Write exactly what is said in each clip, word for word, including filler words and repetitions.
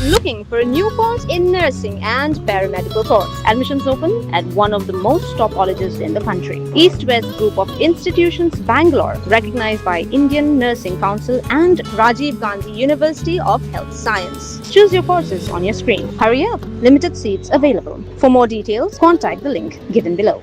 Looking for a new course in nursing and paramedical course? Admissions open at one of the most top colleges in the country. East West Group of Institutions, Bangalore, recognized by Indian Nursing Council and Rajiv Gandhi University of Health Science. Choose your courses on your screen. Hurry up, limited seats available. For more details, contact the link given below.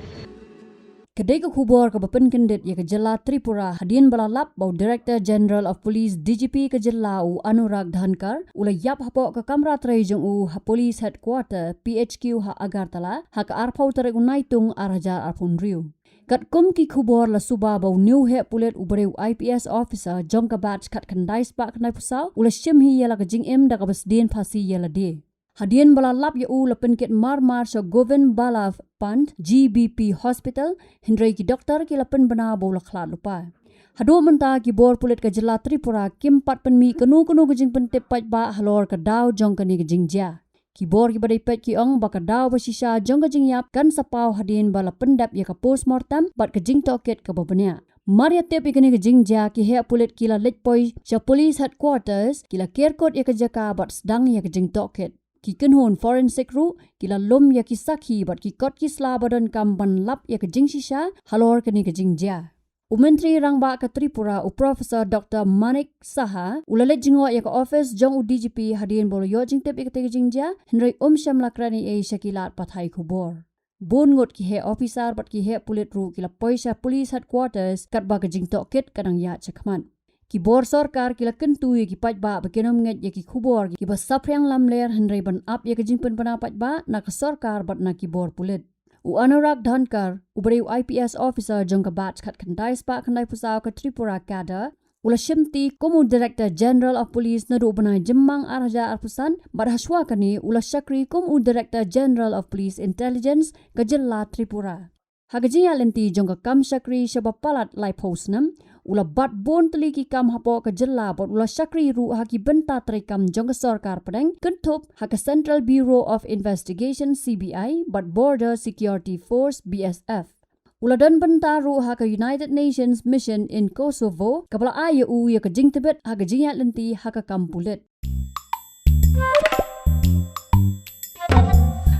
Ka dei ka khubor kaba pynkyndit ïa ka jylla Tripura hadien ba la lap ba u Director General of Police, D G P, ka jylla u Anurag Dhankar u la ïap hapoh ka kamra trei jong u ha Police Headquarter, P H Q, ha Agartala ha ka arphew tarik u Naitung ar hajar arphew hynriew. Katkum ki khubor la suba ba une u heh pulit u briew I P S officer jong ka batch khatkhyndai spah khyndaiphew saw u la shim hi ïa la ka jingim da kaba sdien phasi ïa lade. Hadien ba la lap ïa u la pynkit marmar sha Govind Ballabh Pant, G B P Hospital, hynrei ki doktor ki la pynbna ba u la khlad lypa. Haduh mynta ki bor pulit ka jylla Tripura kim pat pynmih kano kano ka jingpyntip paidbah halor ka daw jong kane ka jingjia. Ki bor kiba dei peit ki ong ba ka daw ba shisha jong ka jingïap kan sa paw hadien ba la pyndep ïa ka postmortem bad ka jingtohkit kaba bniah. Mar ïa tip ïa kane ka jingjia, ki heh pulit ki la leit poi sha Police Headquarters, ki la ker kut ïa ka jaka bad sdang ïa ka jingtohkit. Ki kynhun forensic ruh ki la lum ïa ki sakhi bad ki kot ki sla ba donkam ban lap ïa ka jingshisha halor kane ka jingjia. U Myntri Rangbah ka Tripura, u Professor Doctor Manik Saha, u la leit jngoh ïa ka office jong u D G P hadien ba u la ïoh jingtip ïa katei ka jingjia, hynrei um shym la kren ei ei sha ki lad pathai khubor. Bun ngut ki heh officer bad ki heh pulit ruh ki la poi sha Police Headquarters katba ka jingtohkit ka dang ïaid shakhmat. Ki bor sorkar ki la kyntu ïa ki paidbah ba kin ym ngeit ïa ki khubor kiba saphriang lamler, hynrei ban ap ïa ka jingpynbna paidbah na ka sorkar bad na ki bor pulit. U Anurag Dhankar, u briew I P S officer jong ka batch khatkhyndai spah khyndaiphew saw ka Tripura Cadre, u la shimti kum u Director General of Police naduh u bnai Jymmang ar hajar arphew san bad hashwa kane u la shakri kum u Director General of Police Intelligence ka jylla Tripura. Ha ka jingïaid lynti jong ka kam shakri shaba palat laiphew snem, u la bat bun tylli ki kam hapoh ka jylla bad u la shakri ruh ha ki bynta treikam jong ka sorkar pdeng, kynthup ha ka Central Bureau of Investigation, C B I, bad Border Security Force, B S F. U la don bynta ruh ha ka United Nations Mission in Kosovo, kaba la ai ïa u ïa ka jingtbit ha ka jingïaid lynti ha ka kam pulit.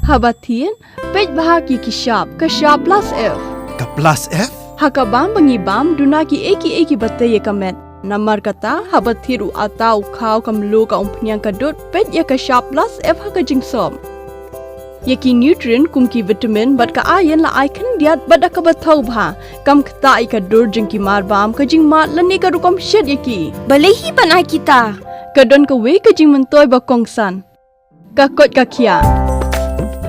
Haba thied, peit bha ki ki shap, ka shap plus F. Ka plus F? Ha ka bam ba ngi bam, duna ki ei ki ei kiba tei ïa ka met. Namar kata, haba thied u atta, u khaw, ka mluh, ka umphniang, ka dud, peit ïa ka shap plus F ha ka jingsop. Ïa ki nutrient kum ki vitamin bad ka iron la ai khyndiat bad da kaba thaw bha. Kam ktah ïa ka dur jong ki marbam, ka jingmad lane ka rukom shet ïa ki. Balei hi ban ai kita? Ka don kawei ka jingmyntoi ba kongsan. Ka koit ka khiah.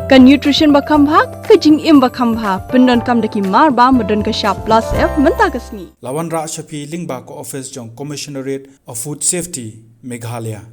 Ka nutrition ba kham bha, ka jingim ba kham bha. Pyndonkam da ki marbam ba don ka shap plus F mynta ka sngi. La wanrah sha phi lyngba ka office jong Commissionerate of Food Safety, Meghalaya.